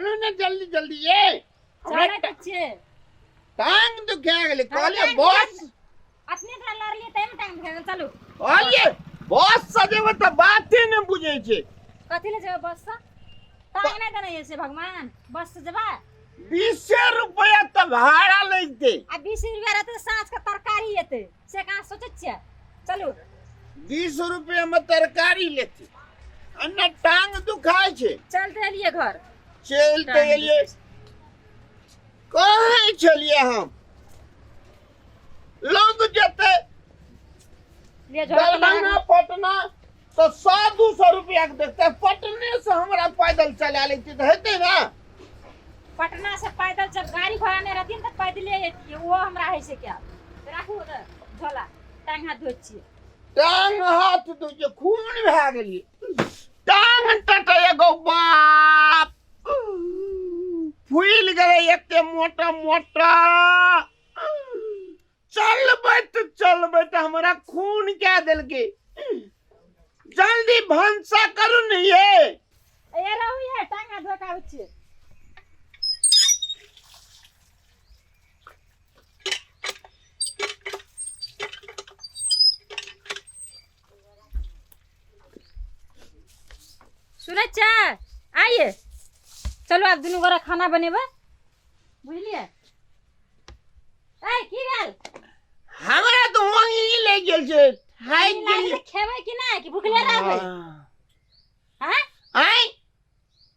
चलू ने जल्दी जल्दी ये। हमरा चलै तऽ छियै। टांग दुखा गेलै। हाँ, कहलियै टांग बस। अपने एकरा लड़लियै तैमे टांग दुखा गेल। चलू। कहलियै बस से जेबै तऽ बाते नहि बुझै छै। कथी लए जेबै बससँ? टांग नहि देने यऽ से भगवान, बससँ जेबै? 20 रुपया तऽ भाड़ा लगतै। आ 20 रुपया रहतै तऽ साँझके तरकारी एतै, से कहाँ सोचै छियै? चलू। 20 रुपया में तरकारी लेतै आ ने टांग दुखाइ छै। चलते एलियै घर। चलते एलियै। कहै छलियै हम लग जेतै लिए झोला। दरभंगा पटना तऽ 100-200 रुपया के देखते, पटने से हमरा पैदल चला लेती तऽ हेतै ने। पटना से पैदल जब गाड़ी घोड़ा नहि रहती तऽ पैदले अयतियै, ओहो हमरा होइ छै। क्या राखू ओतऽ झोला, टांग हाथ धोइ छियै। टांग हाथ धोइ छियै, खून भए गेलियै, टांग टटै एगो बाप फूलि गेलै एते मोटा मोटा। चलबैत चलबैत हमरा खून कए देलकै। जल्दी भनसा करू ने ये। ए रहू ये, टांग हाथ धो के आबै छियै। सुनै छियै? आइए, चलू आब दुनू गोरा खाना बनेबै, बुझलियै? ए की भेल? हमरा तऽ ओंगी लागि गेल छै, थाकि गेलियै। खेबै कि नहि कि भुखले रहबै? हैं? आँय?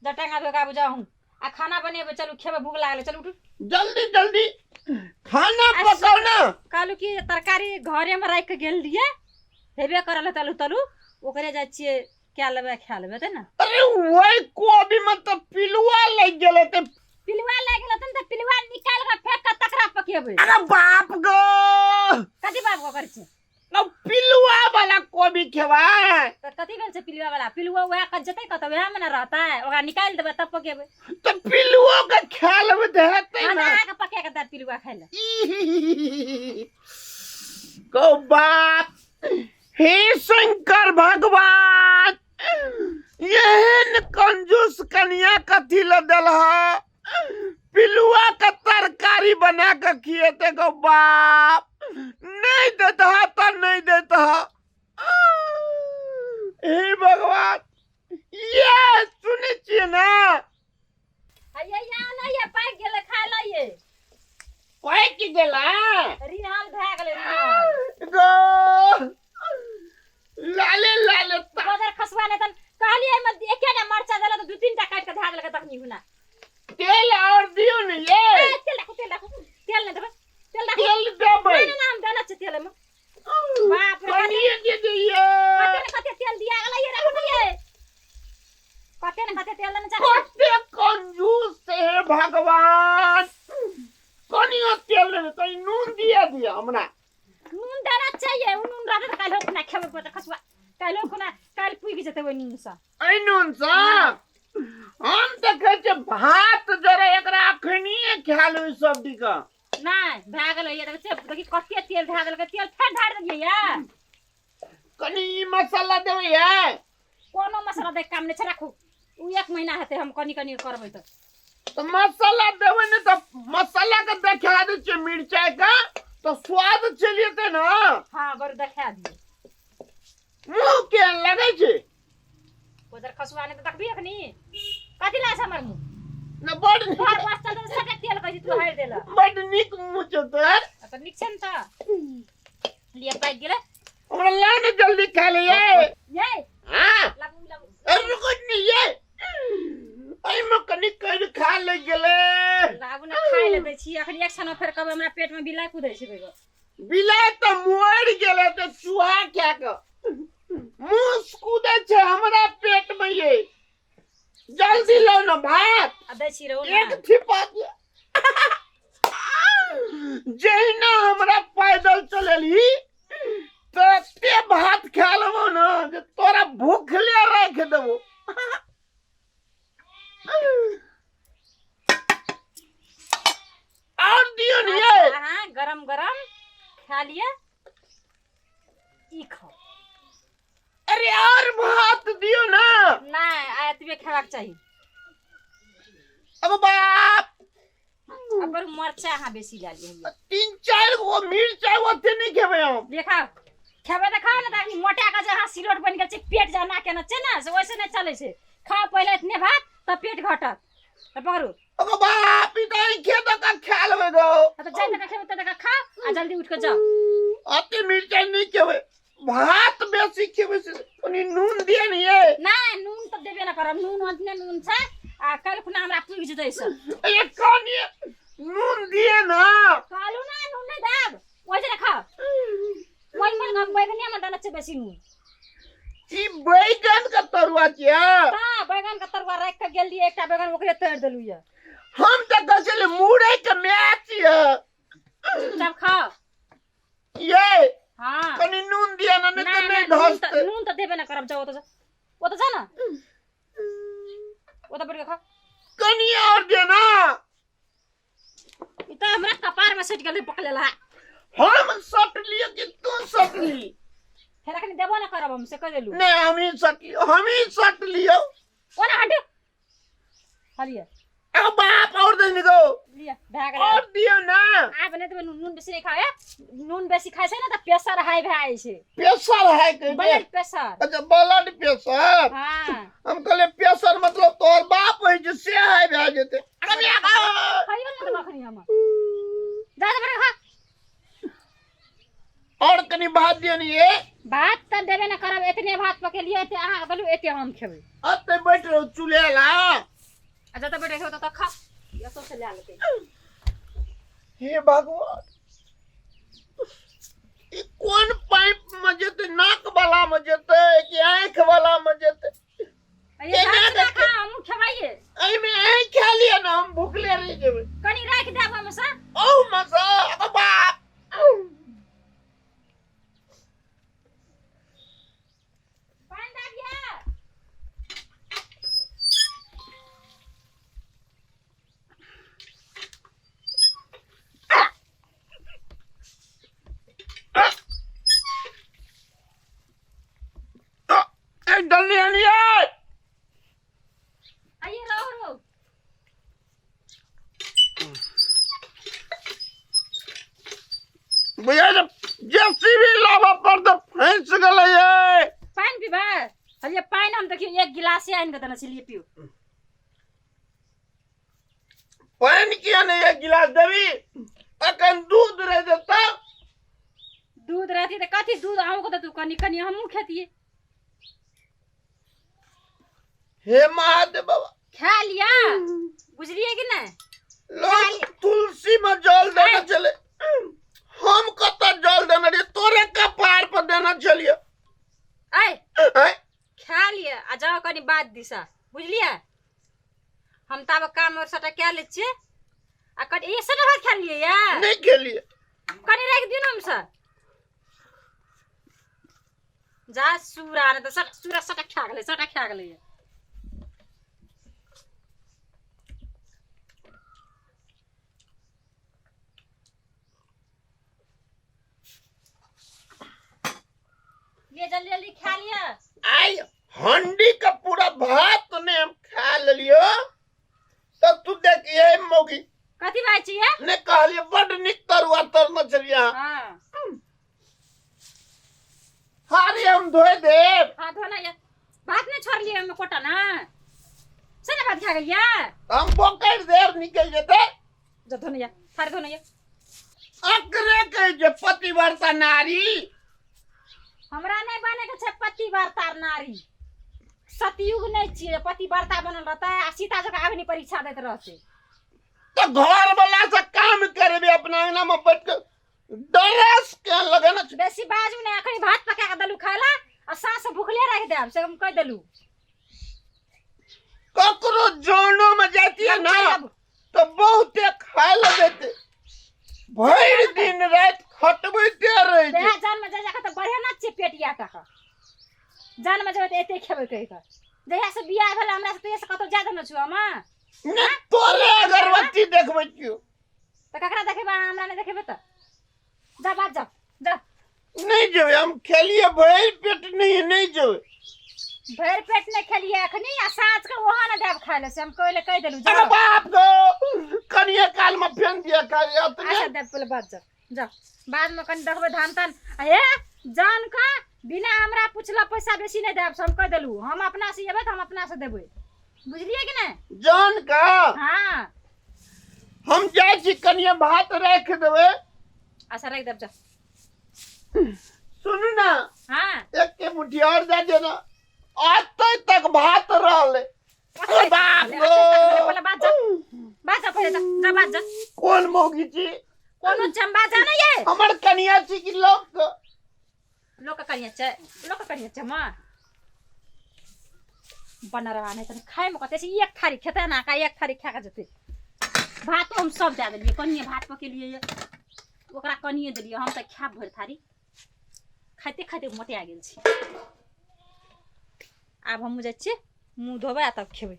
जटंगा धोका बुझाउ आ खाना बनेबै। चलू खेबै, भूख लागल। चलू उठू। जल्दी जल्दी खाना पकाउ ने। कहलू कि तरकारी घरेमे राखि कऽ गेल रहियै, हेबे करल तलू तलू, ओकरे जाइ छियै कए लेबै, खा लेबै तऽ ने। अरे वही कोबी में तऽ पिलुआ लागि गेलै तऽ। पिलुआ लागि गेल तऽ पिलुआ निकालि कऽ फेंक कऽ तकरा पकेबै। अरे बाप गो! कथी बाप गो करै छै? न पिलुआ वाला कोबी खेबै। तऽ कथी भेल छै पिलुआ वाला? पिलुआ वएह कत जेतै, कतऽ वएह मे ने रहतै? ओकरा निकालि देबै तब पकेबै। तऽ पिलुओ के खा लेबै तऽ हेतै हम ने। अहाँके पका कऽ देब पिलुआ खाइ लए। गो बाप, हे शंकर भगवान, एहन कंजूस कनिया कथी लए देलह? पिलुआ के तरकारी बना के खिएते गो बाप। नहीं देता तऽ नहीं देता। हे भगवान, ये सुनै छियै ने? हैया या नहि ये, पाकि गेलै, खाय लए ये। पाकि गेलै? रिहाल भए गेलै, रिहाल। गो लाले लाले। बदर खसुआ नहि तन कहलियै एहिमे एकेटा मरचा देलक तऽ दू तीन टा काटि कऽ धए देलकै तखनी हुना। तेल और दियौ ने ये। ए, तेल राखू, तेल राखू, तेल नहि देबै, तेल राखू। तेल देबै। नहि नहि नहि, हम देने छियै तेल एहिमे। बाप रे! कनिए दे दियै। कते ने कते तेल दिया गेलै ये, राखू ने ये। कते ने कते तेल देने छै। कते कंजूस छै हे भगवान! कनियो तेल नहि, कनि नून दिया दिया हमरा। नून देना चाहिए, उ नून रहतै तऽ काल्हि खुना खेबै। बदर खसुआ, काल्हि खुना, काल्हि पुगि जेतै ओहि नूनसँ। एहि नूनसँ हम देखै छियै भात जरे एकरा अखनिए खा लेबै सब दिका। नहि भए गेलै ये, देखै छियै, देखी कते तेल धए देलकै, तेल फेर ढारि देलियै ये। कनि ई मसाला देबै ये। कोनो मसाला दैके काम नहि छै, राखू। ओ एक महीना हेतै, हम कनि कनि करबै तऽ। तऽ मसाला देबै ने तऽ मसाला के देखा दै छियै मिरचाई के, तऽ स्वाद चलि जेतै ने। हँ बड़ देखा दियौ। मुँह केहन लगै छै? उधर खसुआ नहि तऽ देखबी अखनी कथी लागै छै हमर मुँह? ने बड घर बस चल तऽ सके तेल कहै छै तू हारि देलक। बड नीक मुँह छौ तोहर। तऽ नीक छै ने तऽ लिए, पाकि गेलै। हमरा ला ने जल्दी खा ले ये। ये। हाँ। लाबू लाबू। अरे रुको नहीं ये, एहिमे कनि करि खा ले गेलै। लाबू ने, खाय ले दै छी अखनी एक क्षण, फेर कहबै हमरा पेट मे बिलाइ कुदै छै बेगो। बिलाइ तऽ मरि गेलै तऽ चूहा खा कऽ मुस कुदै छै हमरा पेट मे ये। जल्दी लो ने भात। आ दै छी रहू एक ने। छिपा दिया। जहिना हमरा पैदल चलेलही तते भात खा लेबो ने जे तोरा भूखले राखि देबो। और दियो ने ये। अच्छा, अहाँ गरम गरम खा लिअ, ई खाउ। अरे और भात दियो ना। नहि, आइ एतबे खेबाक चाही। अब बाप अगर मरचा अहाँ बेसी लए लियै। 3-4 गो मिरचाइ ओते नहि खेबै हम। देखाउ, खेबै तऽ खाउ ने, तऽ अखनी मोटा के जे अहाँ सिलोट बनि गेल छै, पेट जेना केने छै ने, से ओइसे नहि चलै छै। खाउ पहिले इतने भात तऽ पेट घटत। तऽ पकड़ू। अगो बाप, ई तऽ आँखे दऽ कऽ खा लेबै गो। तऽ जाहि तक खेबै तक खाउ आ जल्दी उठि कऽ जाउ। अते मिरचाइ नहि खेबै, भात बेसी खेबै। से कनि नून दिअ ने ये। नहि, नून तऽ देबे नहि करब। नून ओतने नून छै आ काल्हि खुना हमरा पुगि जेतै सब। ए कनि नून दिअ ने। कहलहुँ ने नून नहि देब, ओहि जे खाउ। ओहि मन हम बैगने मे देने छै बेसी नून। ई बैगन के तरुआ छियै? हाँ, बैगन के तरुआ राखि कऽ गेल रहियै, एकटा बैगन ओकरे तोड़ि देलहुँ यऽ। हम तऽ कहै छलियै मुरई के माय छियै। चुपचाप खाउ। ये हाँ, कनि नून दिअ ने, नहि तऽ नहि नहि नहि, नून तऽ धसतै। नून तऽ देबे नहि करब। जाउ ओतऽ, जाउ ओतऽ, जा ने ओतऽ बैठ कऽ खा। कनि आओर दिअ ने। ई तऽ हमरा कपार में सटि गेलै पकड़ेला। हम सटलियै कि तू सटली? फेर अखनी देबो नहि करब हम, से कहि देलहुँ। नहि, हमही सटलियौ, हमही सटलियौ। ओना हटू, हलिए। आ बाप, और दे गो। लिअ, भए गेलै। और दियौ ने। आब नहि देबै नून। नून बेसी नहि खाए, नून बेसी खाइ छै ने तऽ प्रेशर हाई भए जाइ छै। प्रेशर है के? Blood pressure. अच्छा, ब्लड प्रेशर। हाँ। हम कहलियै प्रेशर मतलब तोहर बाप होइ छै, से हाई भए जेतै। अरे बिया खाइयो ने देबै अखनी हम, जा दे बड़े खा। और कनि भात दियौ ने ये। भात तऽ देबे ने करब। एतने भात पकेलियै, एते अहाँ बोलू, एते हम खेबै। अते बैठ रहू चूल्हे ला। आ जतऽ बैठे खेबै ततऽ खा, एतऽ से लए लेतै। हे भगवान, ई कोन पाइप में जेतै? नाक वाला में जेतै कि आँखि वाला में जेतै? अरे केना भात ना देतै? खा, हमहूँ खेबैये। एहिमे अहीं खा लिअ ने, हम भुखले रहि जेबै। कनि राखि देब ओहिमे सँ। औ मसा बाप। पानि दए दिअ। ए जल्दी आनिए। आइए, रहो रहो। बुझा जे जेसीबी लाबऽ पड़तै, फँसि गेलै ये। पानि पीबै? हलिए, पानि हम देखियौ एक गिलासे आनि कऽ देने छलियै, पियू। पानि किया नहि एक गिलास देबी? अखन दूध रहि जेतौ। दूध रहती तऽ कथी, दूध अहूँके देतू, कनि कनि हमहूँ खेतियै। हे महादेव बाबा। खा लिअ, बुझलियै कि नहि? लोग तुलसी में जल देने चले, हम कतऽ जल देने रहियै? तोरे कपार पर देने छलियै। आइ आँय? खा लिअ आ जाउ कनि बात दिशा, बुझलियै? हम ताबे काम और सबटा कए लै छियै आ कनि ई सबटा भात खा लियै या नहि खेलियै। कनि राखि दियौ ने हमसब, जा सूरा ने तऽ सब सूरा सबटा खा गेलै, सबटा खा गेलै। ये जल्दी जल्दी खा लिअ। आइ हंडी के पूरा भात ने हम खा लेलियो, तब तू देखिए मौगी। कथी बात छियै? ने कहलिए बड नीक तरुआ तरने छलियै अहाँ। हाँ। हारी हम धोए देब। हाँ, धोना ये भात नहीं छोड़लिए हम कोटा ना से ना भात खा गेलियै। हम बोकरि देब, निकलि जेतै। जो धोना ये, थारी धोना ये। अकरे कहै छै पतिव्रता नारी। हमरा नहि बने के छै पतिव्रता नारी। सतयुग नहि छियै, पतिव्रता बनल रहतै आ सीता जकाँ अग्नि परीक्षा दैत रहतै। तऽ घर वाला से काम करबे, अपना अंगना में बैठ के ड्रेस के लगेने छै। बेसी बाजू नहि, अखनी भात पका के देलू खाय ला आ साँस भुखले राखि देब, से हम कहि देलू। ककरो जौनो में जातिए ना तऽ बहुते खाय लए देतै, भरि दिन राति खटबैते रहै छै। तें जानमे जा जाकऽ तऽ बढ़े ना छियै पेटिया टाका, जानमे जेबै तऽ एते खेबै कहि कऽ। जहिया से बियाह भेल हमरा से तहिया से कतौ जा देने छु हम? नहि, तोरे अगरबत्ती देखबै छियौ। तऽ ककरा देखेबै अहाँ? हमरा नहि देखेबै तऽ जा बात, जा जा। नहि जेबै हम, खेलिए भरि पेट। नहि, नहि जेबै। भरि पेट नहि खेलियै अखनी आ साँझ के ओहो ने देब खाय लए से हम कहै लए कहि देलहुँ अरे जाउ। बाप गो, कनिए काल में फेन दिया खाय अतने। अच्छा देब पहिले बात जाउ जाउ, बाद में कनि देखबै धान तान। आ हे जान का बिना हमरा पुछला पैसा बेसी नहि देब से हम कहि देलहुँ। हम अपना से एबै तऽ हम अपना से देबै, बुझलियै कि नहि? जान का हाँ हम जाइ छी, कनिए भात राखि देबै। अच्छा राखि देब, जाउ। सुनू ना। हाँ। एक के मुट्ठी और दे देना, आते तक भात रहले। अरे बाप पहिले गो। पहिले बात जा, बात जा पहिले, जा जा बात जा। कोन मौगी छी? कोनो चंबा जा नहीं है। हमर कनिया छी कि लोक के? लोक के कनिया छै, लोक के कनिया छै मां। बनरवा नहीं तनी खाय में कते छै, एक थारी खेतै ना का एक थारी खा के जेतै। भातो हम सब दए देलियै, कनिए भात पकेलियै, ओकरा कनिए देलियै, हम तऽ खायब भरि थारी। खाइते खाइते मोटिया गेल छी। आब हमहूँ जाइ छियै मुँह धोबै आ तब खेबै।